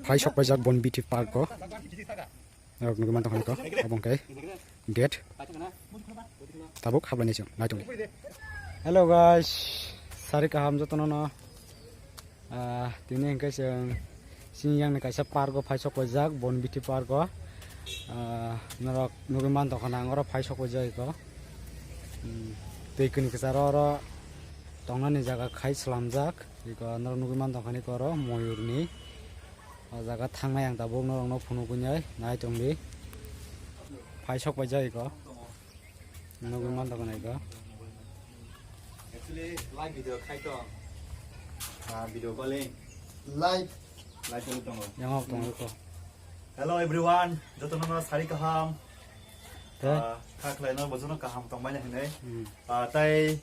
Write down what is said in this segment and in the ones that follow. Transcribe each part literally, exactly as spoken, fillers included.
Phai sok paijak Bon Bithi Park o. Norok nugwi mantong kha nai ko, abo hwnkhe gate. Tabuk hablai nai chwng, nai tongdi. Hello guys, sari kaham jotono no. Ah, tini hwnkhe chwng sini yang ni kaisa park o phai sok paijak, Bon Bithi Park o. Ah, norok nugwi mantong kha nang oro phai sok paijak iko. Hmm, twi kwnwi kwcharo oro tongnani jaga khai slamjak. Iko norok nugwi mantong kha nai ko oro moyur ni. O jaga thangnai ang tabuk norokno phunugwi nai, nai tongdi. Phai sok paijak iko. Nugwi mantong kha nai ko. Actually, live video khai tong. Ah, video calling. Live. Live calling tongo. Yang hok tongo ko. Hello everyone, jotono no sari kaham. Te? Ah, kha khlai no bojono kaham tong bai na hinwi. Hmm. Ah, tai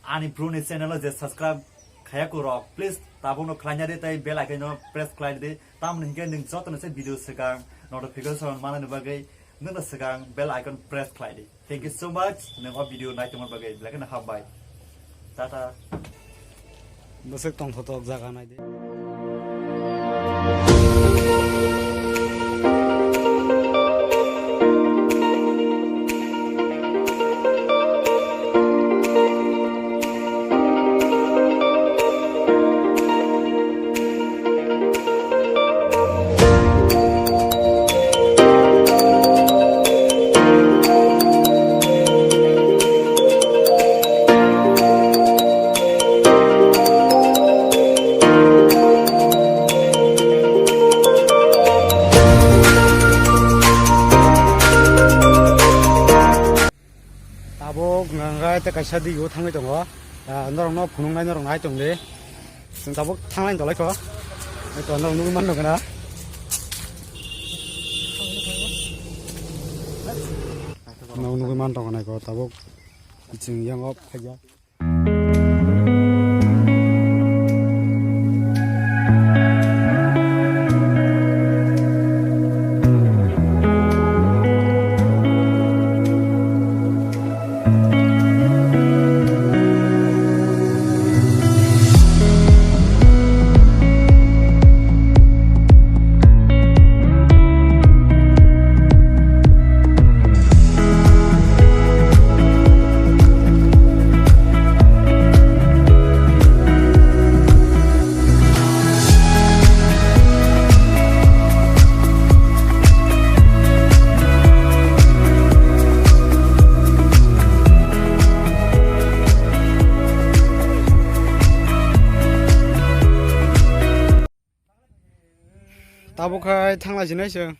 Ani bro ni channel o je subscribe khaya ku rok, please tabuk no khlai di, tai bell icon no press khlai di. Tamoni hinkhe nwng joto no se video swkang notification manani bagwi nwng no swkang bell icon press khlai di. Thank you so much, nwng o video nai tongmani bagwi belai kheno hambai. Tata. Bwswk tongthotok jaga nai di. Tabuk nangrai tei kaisa dio thangwi tongo. Ah, norokno phunuknai norok nai tongdi. Chwng tabuk thanglai tonglaikho. Ito norok nugwi mano gana. Norok nugwi man tongo naikho tabuk. Chwng yango phaikha. Tabuk khai thanglai sinai chwng.